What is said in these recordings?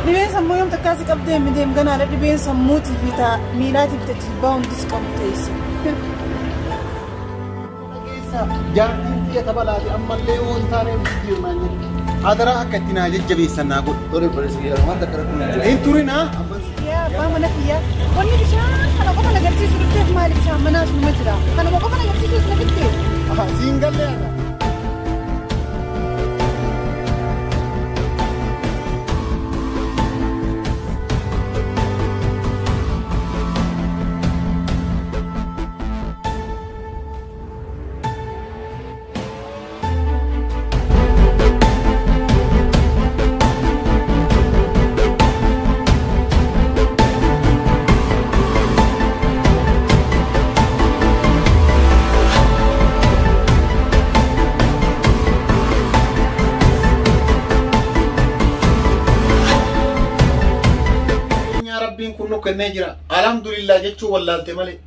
Dhibeen sammuu yoom takkaa si qabdee mi deem ganaadha dhibeen sammuutii fi taa miilaatii fi tajjibaa hundis qabu teessi. Jaartiin xiyya tabalaati ammallee yoo hin taane jijjiirnaan jedhe. Hadaraa akka itti naa jajjabeessan naa godhu. Tole obboleessa kiyya waan takka rakkoon hin jiru. Hin turinaa. Yaa abbaa mana kiyyaa wanni bishaan kana qofa agarsiisu dhufteef maali bishaan manaas numa jira. Kanuma qofa agarsiisuus na fitte. Siin gallee ana. Rabbiin kun nu kennee jira. Alhamdulillah jechuun wallaalte malee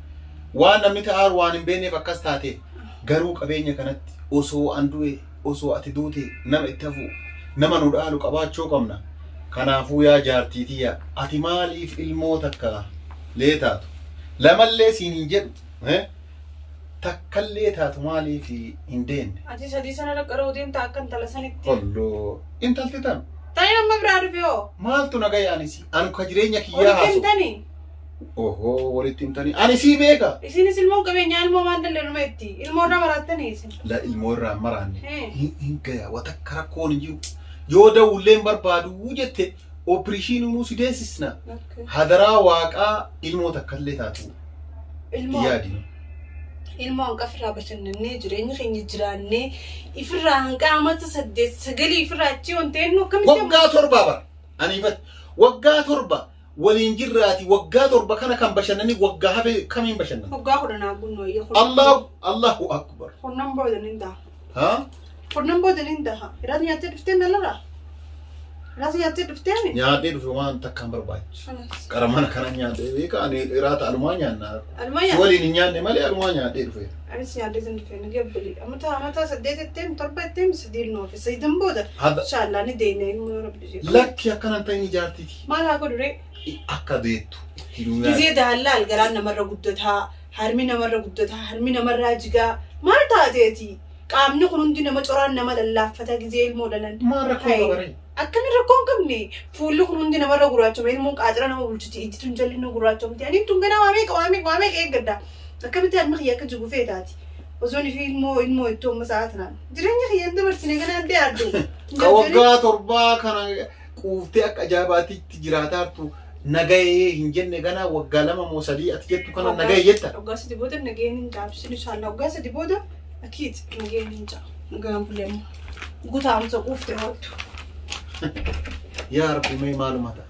waan namni ta'aaru waan hin beekneef akkas taate garuu qabeenya kanatti osoo an du'e osoo ati duute nama itti hafu nama nu dhaalu qabaachuu qabna. Kanaafuu yaa jaartii tiyya ati maaliif ilmoo takka lee taatu lamallee siin hin jedhu takkallee taatu maaliif hin deenne. Ati sadii sana dhaqqaruu deemta akka intala sanitti. Olloo intalti tan. Tani amma biraa dhufe hoo? Maaltu na gahe anis anu ka jireenya kiyyaa Walitti haasu. himtanii? Ohoo walitti himtanii ani sii beeka. Isinis ilmoon qabeenyaa ilmoo waan dallee numa itti. Ilmoo irraa maraattanii isin. La ilmoo irraa hin maraanne hin gaya watakka rakkoon hin jiru. Yoo dawullee hin barbaadu jette opereeshinii si deessisna. Hadaraa waaqaa ilmoo takkallee taatu. Ilmoo. Yaadinu. Ilmoo hanqa ofirraa bashannannee jireenya keenya jiraannee ifirraa hanqa amata 8 9 ifirraa achi wanteennu akkamitti. Waggaa torba bara aniifatti waggaa torba waliin jirraati waggaa torba kana kan bashannanii waggaa hafe kamiin bashannan? Waggaa 10 gunnoo iyyuu. Allahu Allahu akbar. 10 booda ni ta'a. Haa? 10 booda ni ta'a. Irraas nyaattee dhuftee meelarraa? Irraas nyaattee dhuftee mi? Nyaadhee dhufe waan takkaan barbaachisu. Qara mana kana nyaadhee beeka ani iraata alumaa nyaannaa. Alumaa Si nyaadha. waliin hin nyaanne malee alumaa nyaadhee dhufe. Anis nyaadhee sin dhufe ni gabbali. Amata amata 8 ittiin 7 ittiin 3 noofe 3 booda. Inshallah ni deemna ilmoo rabbi jedhu. Lakki akkanan ta'in ijaartiiti. Maal haa godhu ree? Akka deettu. Gizee daallaa garaan namarra guddataa, harmi namarra guddataa, harmi namarraa jigaa maal taateeti? Qaamni kun hundi nama coraan nama lallaaffata gizee ilmoo dhalan. Maal rakkoo qaba ree? Akkami rakkoo hin qabne fuulli kun hundi namarra gurraachoma ilmoon qaacira nama bulchiti ijji tun jalli nu gurraachomti ani tun ganaa waa meeqa waa meeqa waa meeqa eeggadda akkamitti harmi kiyya akka jigu feetaati osoo ni fi ilmoo ilmoo itti amma sa'a tanaan jireenya kiyya hin dabarsine ganaan dhiyaaddu. Ka waggaa torbaa kana quuftee akka ajaa'ibaatitti jiraataartu nagahee hin jenne ganaa waggaa 2 moo 3 ati jettu kana nagahee jetta. Waggaa 3 booda nagaheen hin caabsin inshallah waggaa 3 booda akiit nagaheen hin caabu nagaheen buleemu gutaamsa quuftee hoottu. Yaa Rabbi mee maaluma ta'a?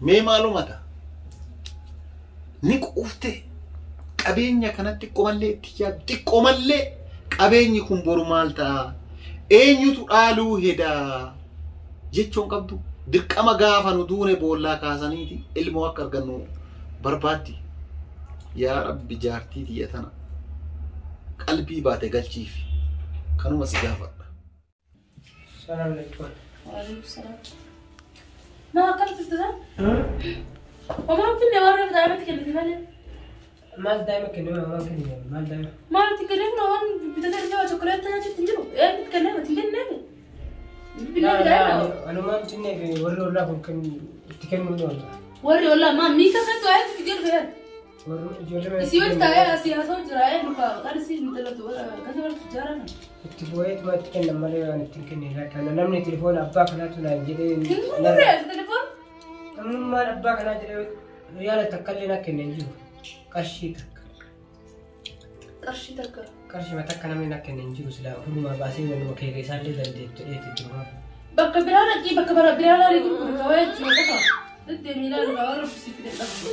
Mee maaluma ta'a? Ni quuftee qabeenya kanatti xiqqoomallee itti yaadu xiqqoomallee qabeenyi kun boru maal ta'a? Eenyutu dhaaluu hedaa? Jechuun qabdu dirqama gaafa nu duune boollaa kaasaniiti ilmoo akka argannu barbaaddi. Yaa Rabbi jaartii tiyya tana qalbii baate galchiif kanuma si gaafadha. Salaam alaikum. Waalaikum salaam. Ma akkam turte san? Homaa finne warra daa'imatti kennite malee. Maal daa'ima kenname homaa kenname maal daa'ima? Maal itti kenneef waan bitatee dhufee chokoleetii nyaachuutti hin jiru. Itti kenneef itti kenneef. Binnee daa'ima. Anumaan finneef warri ollaa kun itti kennuu ni oola. Warri ollaa maa miika kan ta'e itti fidee dhufee. Warri ijoollee. Isii wajji taa'ee asii haasa'u jira luka maqaan isii hin dalatu kan baratu jaara kana. Itti boo'eetuma itti kennan malee waan ittiin kennine kana namni telefoona abbaa kanaatu naan jedhee. Hin gurgurree telefoon? Namnummaan abbaa kanaa jedhee yaala takka illee naa kenne hin jiru. Qarshii takka. Qarshii takka. Qarshii takka namni naa kenne hin jiru silaa ofumaa baasee waluma keeka isaallee dandeettu dheetti durumaa. Bakka biraa dhaqii bakka biraa laalii gurguru kawaa jechuudha qofa. Deddeemii ilaalu kawaa rabbisiif fidee qabdu.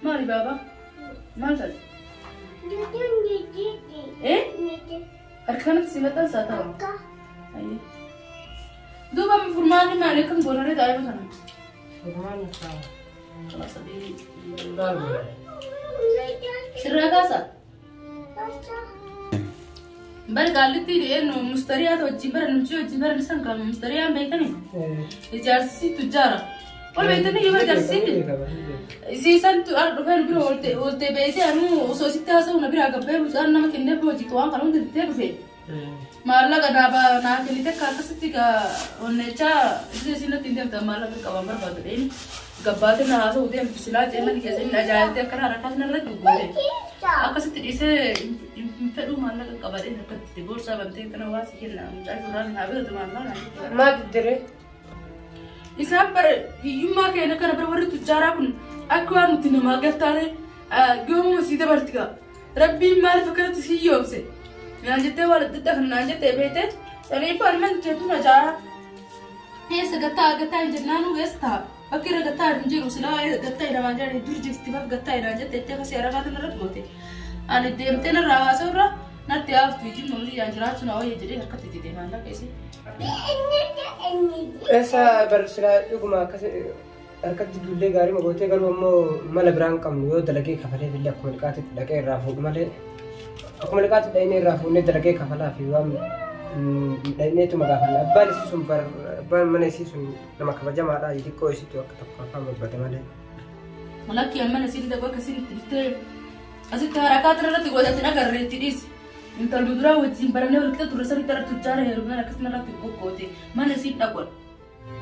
Maali baaba? Maal taate? Harka kanatti si maxxansaa ta'a. Duuba furmaanni maali akkam goonaree daa'ima kana? Furmaanni isaa. Kalaas adii. Maal goona? Sirraa kaasaa? Bari gaallitti eenyu mustariyaa wajjin bara namichi wajjin bara nisan kan mustariyaan beekani? Ijaarsi tujjaara. Ol beektanii yoo jaarsiin Isiisan dhufeen bira oolte beektee anuu osoo sitti haasa'u na biraa gabbee mucaan nama kennee hojii waan kana hundi bitee dhufe. Maallaqa naa kennite akka akkasitti onnechaa isiin natti hin deemtan maallaqa qaban barbaadu dheen gabbaatee na haasa'u deemtu silaa ceemani keessa inni ajaa'ibtee akkana harkaas narratti goote. Akkasitti dhiisee hin fedhuu maallaqa qabadhee akkatti boorsaa bantee kana waa si kenna mucaa shurraan naa bitatu maallaqa. Maal diddire? Isaan bara hiyyummaa keenya kana bara warri tujjaaraa kun akka waan nuti namaa gartaane goomuma sii dabarti gaa. Rabbiin maaliif akkanatti si hiyyoomse? Naan jettee waan adda addaa kana naan jettee beekte saniif ani man jeetu na jaara. Eessa gattaa gattaa hin jennaanuu eessa ta'a? Bakki irra gattaa hin jiru silaa gattaa hidhamaa jiran dur jirti baf gattaa hidhaa jettee itti akkasii harakaa kana irratti goote. Ani deemtee narraa haasa'u irra natti haaftu ijji mamti yaan jiraachuu na wayya jedhee harkatti itti deemaan laqa isii. Eessa bar silaa dhuguma akkas harkatti dullee gaarii magootee garuu ammoo mala biraan qabnu yoo dalagee kafalee illee akkuma liqaatti dhaqee irraa fuudhu malee akkuma liqaatti dhaqnee irraa fuudhnee dalagee kafalaa fi waan dhaqneetuma gaafanna. Abbaan isii sun bar abbaan mana isii sun nama kabajamaadha xiqqoo isiitu akka tokko afaan babbate malee. Lakki amma isiin daboo akkasiin itti dhuftee asitti harakaa irratti godhatin agarree itti dhiisi. Intalli duraa wajjin barannee wal qixa turre sanitti irratti tujjaara heerumnaan akkasuma irratti goggoote mana isiin dhaqon.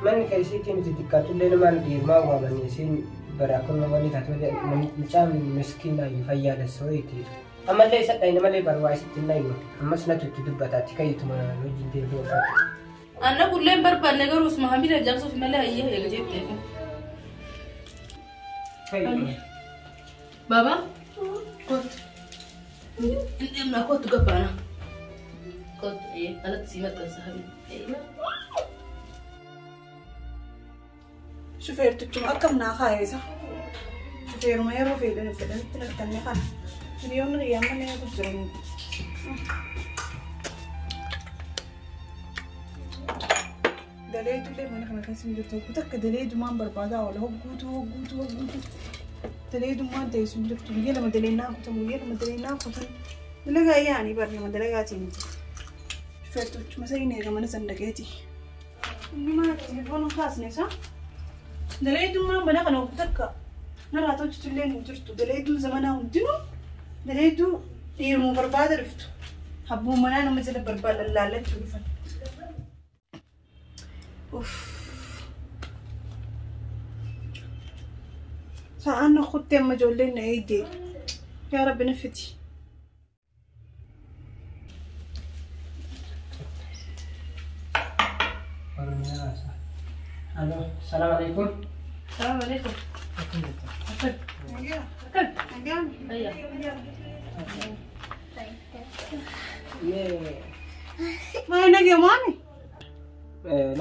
Manni kan isiitii miti xiqqaatullee namaan dhiirmaa waamanii isiin bara akkuma wanni taate malee mucaan miskiinaa fayyaalessa wayiiti. Ammallee isa dhayina malee bara waa isitti hin dhayinu. Ammas natu itti dubbataatti kayyituma wajjin deemtee uffata. Anna kulleen barbaanne garuu usuma hamila jaamsuuf malee hayyee eega jetteefu. Baba, kottu. Inni kottu gabbaana. Kottu alatti sii maxxansa habi. Shufeertichuma akkam naa kaayesa. Shufeeruma yeroo fedhan fedhanitti naqxanne kana. Hiriyoonni qiyyaa mana eegu jiran. Daleetullee mana kana keessa hin jirtu. Hogguu takka daleedumaan barbaadaa oola. Hogguutu hogguutu hogguutu. Daleedummaan ta'e sun jirtu. Guyyaa lama daleennaa kutan guyyaa lama daleennaa kutan. Dalagaa yaa'anii bar nama dalagaatiin miti. Shufeertichuma sanii eega mana sandaqeeti. Inni maal telefoona kaasne isaa? Daleedummaan mana kana hogguu takka narraa tolchitullee hin jirtu. Daleeduun zamanaa hundinuu daleeduu dhiiruma barbaada dhuftu. Habbuun manaa nama jala barbaada laallachuu dhufan. Sa'aan na kuttee amma ijoolleen na eegdee. Yaa Rabbi na fiti. Alo, salaam alaikum. Salaam alaikum. Akkan. Akkan. Nagaan. Ayya. Maali nagee maami?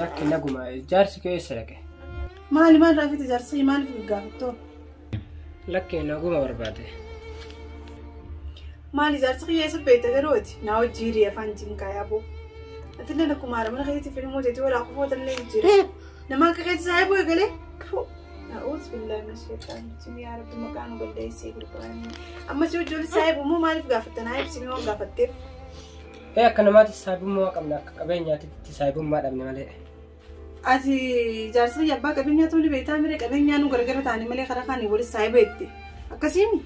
Lakki naguma jaarsi kee eessa dhaqe? Maali maal raafite jaarsi maaliif gaafattoo? Lakki naguma barbaade. Maali jaarsi kiyya eessa beekta garooti? Naa hojii hiriya afaan jinkaa yaaboo. Atillee akkuma haadha mana keetti filmoo jettee walaa kufoota illee jira. Nama akka keetti saayiboo eegalee. A'uudhu billaahi mina sheexaani rajiim yaa Rabbi maqaa nu balleessee gurguranii. Ammas yoo ijoollee saayiboo immoo maaliif gaafatta? Naa ibsi waan gaafatteef. Akka namaatti saayibummaa qabna akka qabeenyaatti saayibummaa dhabne malee. Ati jaarsa kiyya abbaa qabeenyaa ta'uu ni beektaa miree qabeenyaa nu gargar taane malee karaa kaanii walitti saayiboo jette. Akkasiimi?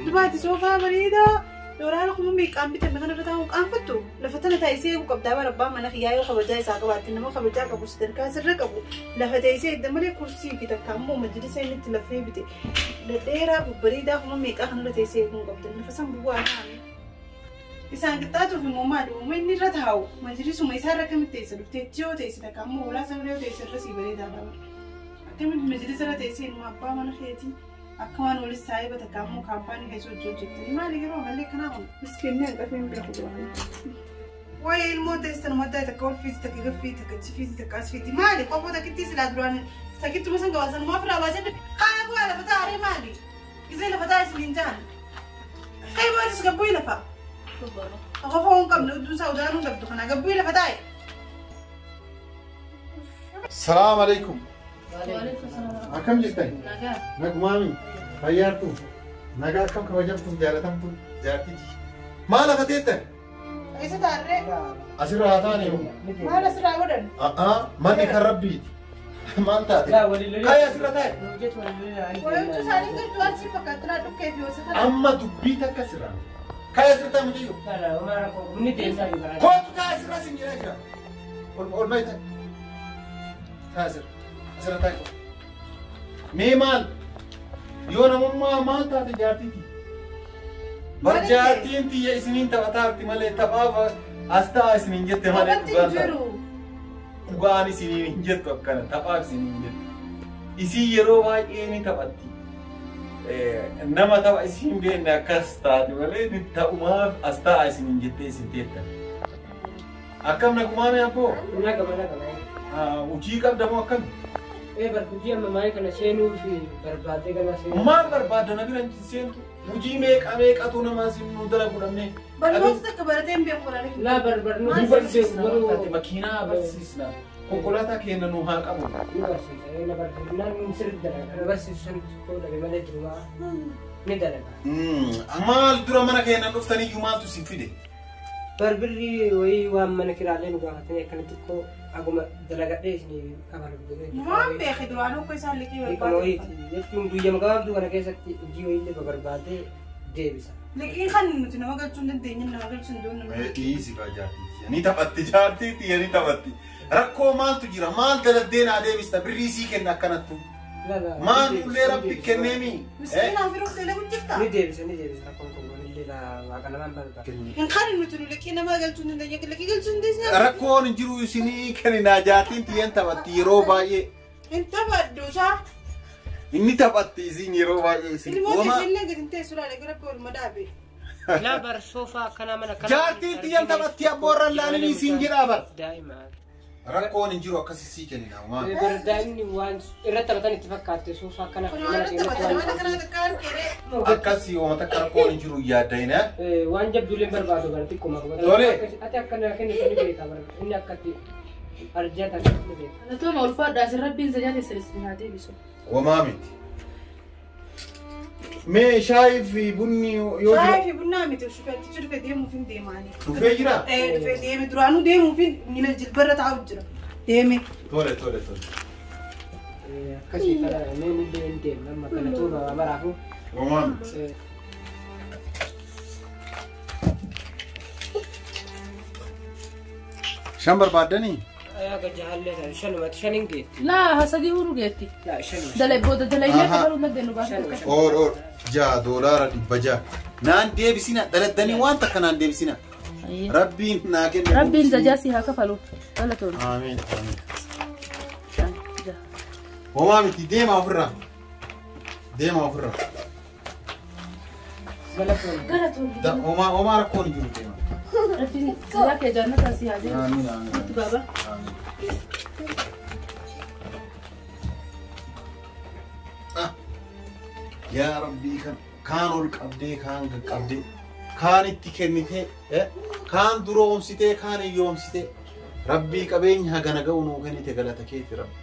Dubaati soofaa bareedaa Doolaara kuma meeqaan bitame kanarra taa'uun qaanfattu lafa tana taa'isee eeguu qabdaa bara abbaa mana kiyyaa yoo kabajaa isaa qabaatte nama kabajaa qabu sadarkaa sirra qabu lafa taa'isee edda malee kursii fi takka ammoo majlisa inni itti lafee bite dhedheeraa babbareedaa kuma meeqaa kanarra taa'isee eeguu qabda lafa san bu'aa taa'ame. Isaan qixxaatuuf immoo maali uuma inni irra taa'u majlisuma isaarra akkamitti teessa dhuftee yoo teesse takka ammoo ulaa sana yoo teesse irra sii bareedaa qaba. Akkamitti majlisa irra teessee ilma abbaa mana keetii akka waan walis saayiba takka ammoo kaampaanii keessa hojii hojjettanii maali yeroo malee kanaa kun miskiinni hanqafeen bira kuduraan. Waa'ee ilmoo teessan maddaa takka ol fiiti takka gad fiiti takka achi fiiti takka as fiiti maali qofoo takkitti silaa duraan takkittuma san gabaasan maa ofirraa baasan qaaya bu'aa lafa taa'aree maali gisee lafa taa'e isin hin ta'an qaaya bu'aa gabbu'ii lafa. Qofoo hin qabne hudduu isaa udaanuu hin qabdu kana gabbu'ii lafa taa'e. Salaam alaikum. Waalaikum salaam. Akkam jirtan? Nagaa. Nagumaami. Fayyaartu. Nagaa akkam kabajamtu jaalatamtu jaartiti. Maal lafa teettan? Isa taarree Asirra haa taane. Maal asirraa godhan? Manni kan rabbiiti. Maal taate? Laa waliin lolee. Kaaya asirra taa'e. Hojjetu waliin lolee. Wayitu isaanii galchuu alsii fakkaattilaa dhukkee fi hosa Amma dubbii takka sirraa. Kaaya asirra taa'e mucayyoo. Laa homaa rakkoo inni deemsaa jiru karaa. Kootu taa'e asirra sin jedhaa jira. Ol bahi taa'e. Taa'e asirra. Asirra taa'e qofa. Mee maal? Yoo namummaa maal taate jaartiiti? Bar jaartiin tiyya isiniin taphataarti malee taphaaf as ta'a isiniin jette malee Taphatti dhugaan hin ta'a. jiru. Dhugaan isiniin hin jettu akkana taphaaf isiniin hin jettu. Isin yeroo baay'ee ni taphatti. Nama tapha isin beekne akkas taate malee ni ta'umaaf as ta'a isiniin jettee isin teettan. Akkam nagumaame abboo? Nagama nagama. Hojii qabda moo akkami? Ee bar hojii amma maayii kana seenuu fi barbaadee gana seenuu. Maal barbaadda na bira hin seentu? Hojii meeqa meeqatu nama isin nu dalagu dhabnee? Barnoota takka baratee hin beeku walaale. Laa bar barnoota Nu barsiisna garuu taate makiinaa barsiisna. Konkolaataa keenya nu haa qabu. Nu barsiisa. Ee na barsiisa. Naan sirri dalaga. Na barsiisu san koo dhabe malee durumaa ni dalaga. Maal dura mana keenya dhuftaniyyuu maaltu isin fide? Barbirri wayii waan mana kiraalee nu gaafatanii akkana xiqqoo aguma dalagadhee isinii kafalu jedhee. Waan beeke duraan akka isaan liqii Liqama barbaadu. wayiiti jechuun guyyaa gabaabduu kana keessatti hojii wayiillee barbaadee deebisa. Liqiin kan nuti nama galchuu hin dandeenye nama galchuu hin dandeenye. Dhiisi kaa jaartii. Ni taphatti jaartii tiyya ni taphatti. Rakkoo maaltu jira? Maal daladdee naa deebista? Birrii sii kenna akkanattu. Maal ullee rabbi kenneemi? Miskiinaa fi ruftee lagu jirta. Ni deebisa ni deebisa rakkoon kun illee waaqa namaan barbaada. Hin kan nuti nu liqii nama galchuu hin dandeenye liqii galchuu hin dandeenye. Rakkoon hin jiru isinii kenninaa jaartiin tiyyeen taphatti yeroo baay'ee. Hin taphadhu isaa. Inni taphatti isin yeroo baay'ee isin. Ilmoota isinillee gadi hin teessu laale gara oolma dhaabe. Laa bar soofaa akkanaa mana kana. Jaartiin tiyyeen taphatti abboorra laalini isin jedhaa bar. Daa'ima. Rakkoon hin jiru akkasii sii kenninaa maal? Bar daa'imni waan irratti taphatan itti fakkaatte soofaa akkana. Kun waan irratti taphatan mana kana xiqqaan keenee. Akkasii uummata akka rakkoon hin jiru yaaddayina. Waan jabduuleen barbaadu bara xiqquma. Tole. Ati akkana kennitu ni beeka bara inni akkatti arjatan ni beeka. Galatooma ulfaadhaa isin rabbiin sajaa keessan isin haa deebisu. Wamaa miti. Mee shaayii fi bunni yoo jira. Shaayii fi bunnaa miti shufeettichi dhufee deemuuf hin deemaani. Dhufee jira? Ee dhufee deeme duraanuu deemuuf hin miila jilbarra taa'u jira. Deeme. Tole tole tole. Akkasii kana mee illee hin deemna amma galatooma maraafu. Wamaa miti. Shan barbaaddanii? Akka jaallee ta'e shanumatti shan hin geetti. Laa sadii huruu geetti. Laa shanuma. Dalee booda dalagnee kabaluu dandeenyu baasuu akka. Oor oor ja'a $600. Naan deebisina daladdanii waan takka naan deebisina. Rabbiin naa kenne. Rabbiin zajaa si haa kafalu. Galatooma. Amiin amiin. Homaa miti deema ofirraa. Deema ofirraa. Galatooma. Galatooma. Homaa homaa rakkoon hin jiru deema. Rabbiin zajaa kee jannataa si haa deebisu. Amiin amiin. Kottu baaba. Yaa Rabbii kan kaan ol qabdee kaan qaqqabdee kaan itti kennitee kaan duroomsitee kaan hiyyoomsitee Rabbii qabeenya hagana ga'u nuu kennite galata keeti Rabbi.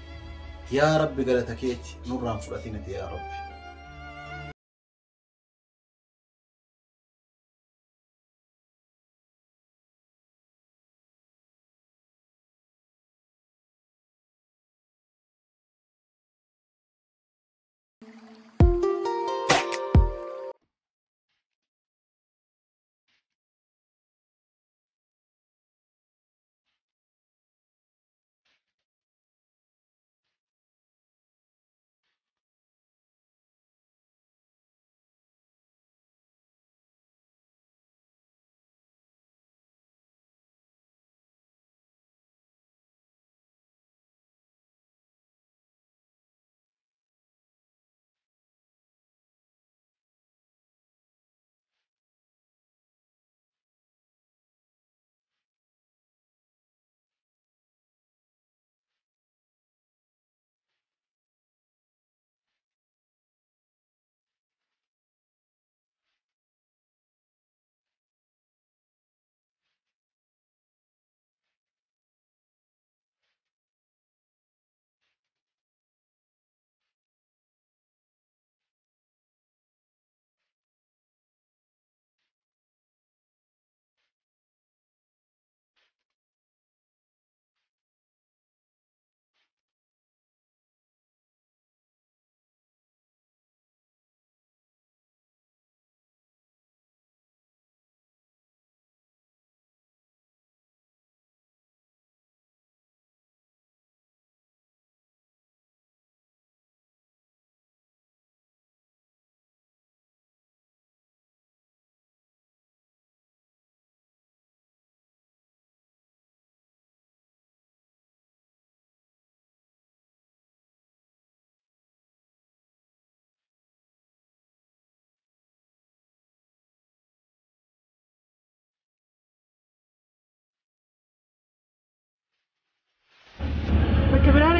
Yaa Rabbi galata keeti nurraan fudhatinati yaa Rabbi.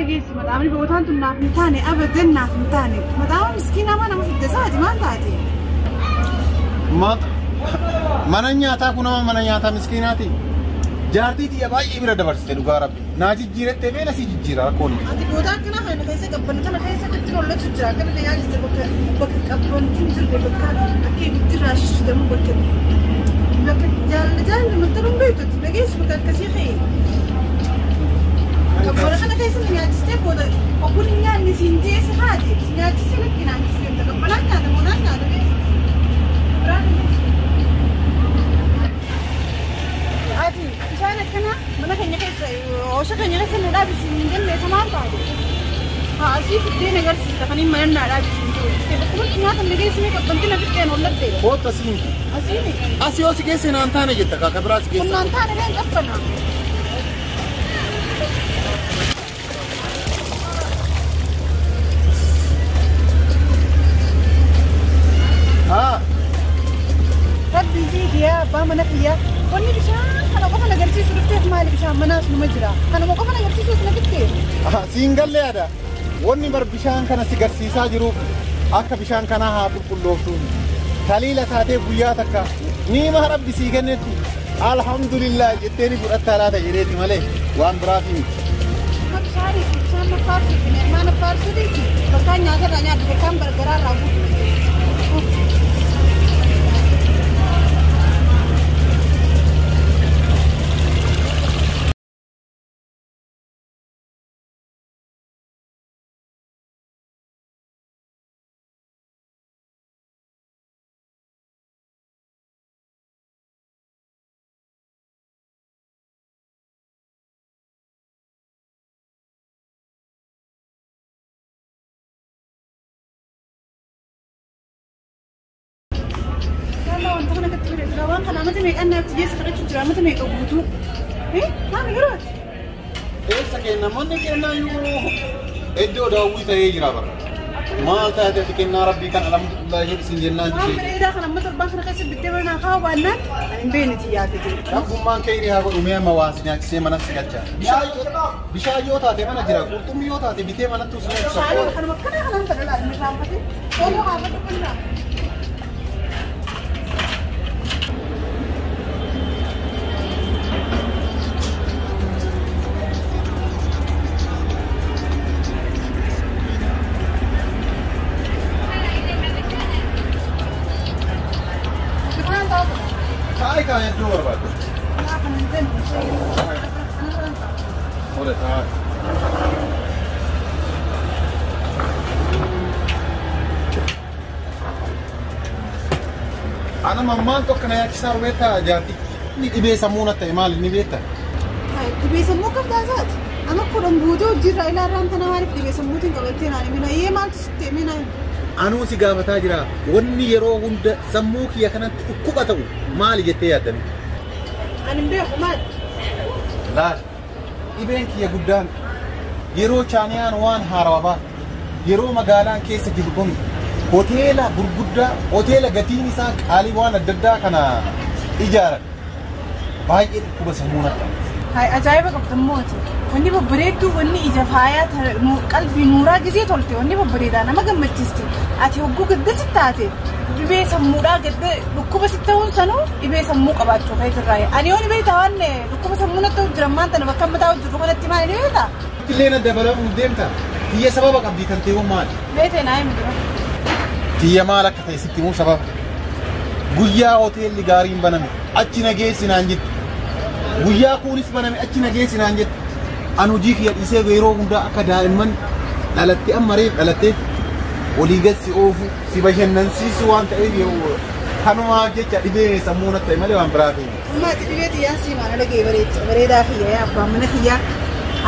Nageessi madaamni bootaan tun naaf hin taane abadan naaf hin taane. Madaama miskiinaa nama fidde saati maal taate? Mana nyaataa kun nama mana nyaataa miskiinaati. Jaartii xiyya baay'ee bira dabarsite dhugaa rabbi. Naa jijjiirattee beela si jijjiira rakkoon. Ati bootaa akkana kana keessa qabbana kana keessa akkatti hollatu jira. Akkana na yaadiste bakka bakka qabbantiin jirre bakka akka ibiddi irraa shishitamu bakka bakka jaalala jaalala maxxanuun beektutti nageessu bakka akkasii ka'e. Qabbana kana keessa na nyaachistee booda obboon hin nyaanne siin jee si haati si nyaachise lakki nyaachisee deemta qabbanaan nyaata moonaan nyaata beeku. Biraa nageessu. Ati bishaan akkana mana keenya keessa oosha keenya keessa nu dhaabisi hin jenne isa maal taate? Haa asii fiddeen agarsiista kan hin mana naa dhaabisi hin jiru. Bakkumatti nyaata nageessi mee qabbanti na fixxeen holladde. Kootu asii miti. Asiini. Asii yoo si geesse naan taane jetta kaaka biraa si geessa. Kun naan taane leen qabbana. Haa. Rabbi siiti yaa abbaa mana kiyyaa. Wanni bishaan kana qofa agarsiisu dhufteef maali bishaan manaas numa jira. Kanuma qofa agarsiisuus na fittee. Siin galle yaada. Wanni bar bishaan kana si garsiisaa jiruuf akka bishaan kanaa haa qulqullooftuun. Taliila taatee guyyaa takka niima rabbi sii kennetti alhamdulillah jettee ni fudhattaa laata jedheeti malee waan biraaf miti. Amma bishaanii fi bishaan na faarsuu fi meermaa na faarsuu dhiisi. Bakkaan nyaatarraa nyaata bakkaan bargaraarraa guutuu. Yalla wanta kana gatti bire jira waan kana amata meeqaan naaf xiyyeessa kadhachuu jira amata meeqa guutuu. Maal yerooti? Eessa kenna manni kennaa iyyuu iddoo daawwii ta'ee jira bara. Maal taate ati kennaa rabbii kan alhamdulillah jedhi siin jennaan Waan jechee. bareedaa kana amma torbaan kana keessa bittee mana haa waannaan ani hin beekne xiyyaa fite. Rabbummaan kee haa godhu mee amma waa si nyaachisee mana si galcha. Bishaan yoo taate mana jira qurxummii yoo taate bitee manatti si nyaachisa. Shaalii kanuma kana kanaan fadhalaa inni raanfate. Fooloo haa fadhu kunnaa. Biraan taa'u. Taa'ee kaa iddoo barbaadde. Naa kana hin jennu. Ola taa'e. Ana mammaan tokko na yaachisaa beektaa jaartii. Inni dhibee sammuu na ta'e maali ni beektaa? Dhibee sammuu qabdaa isaati. Amma kudhan guutuu hojiirraa ilaarraan tana maaliif dhibee sammuutiin qabattee naan himina? Yee maaltu sitti himina? Anuu si gaafataa jira. Wanni yeroo hunda sammuu kiyya kanatti dhukkuba ta'u maali jettee yaaddani? Ani hin beeku maali? Laal dhibeen kiyya guddaan yeroo chaaniyaan waan haarawaa baafte yeroo magaalaan keessa jiru kun hoteela gurguddaa hoteela gatiin isaa qaalii waan adda addaa kana ijaaran baay'ee dhukkuba sammuu natti. Hai ajaa'iba qabda mooti. Wanni babbareedduu wanni ija faayaa qalbii nuuraa gisee tolte wanni babbareedaa nama gammachiisti. Ati hogguu gadda si taate dhibee sammuudhaa gadda dhukkuba si ta'uun sanuu dhibee sammuu qabaachuu keetirraa. Ani yoo dhibee ta'an dhukkuba sammuu natti ta'u jiran maanta bakka amma taa'u jiru kanatti maali ni beektaa? Illee na dabalamuuf deemta. Tiyya sababa qabdii kan ta'e maali? Beetee naa himi dura. Tiyya maal akka ta'e sitti himuu sababa. Guyyaa hoteelli gaariin baname achi na geessi naan jettu. Guyyaa kunis baname achi na geessi naan jettu. An hojii kiyya dhiisee yeroo hundaa akka daa'imman dhalattee amma reef dhalattee olii gad si oofu si bashannansiisu waan ta'eef kanumaaf jecha dhibee sammuu natti ta'e malee waan biraa ta'e. Amma ati dhibee xiyyaan sii maal dhagee bareedaa kiyya yaa abbaa mana kiyyaa.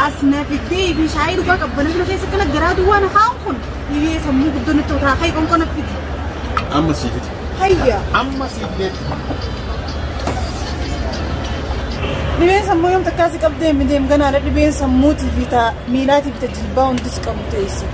As na fiddee fi shaayii dhugaa qabbana kana keessa kana garaa duwwaa na kaa'u kun dhibee sammuu guddoo natti ta'u taa'ee qoonqoo na fidi. Amma sii fidi. Hayya. Amma sii fidee. Dhibeen sammuu yoom takkaa si qabdee mi deem ganaadha dhibeen sammuutii fi miilaatii fi jilbaa hundi si qabu teessi.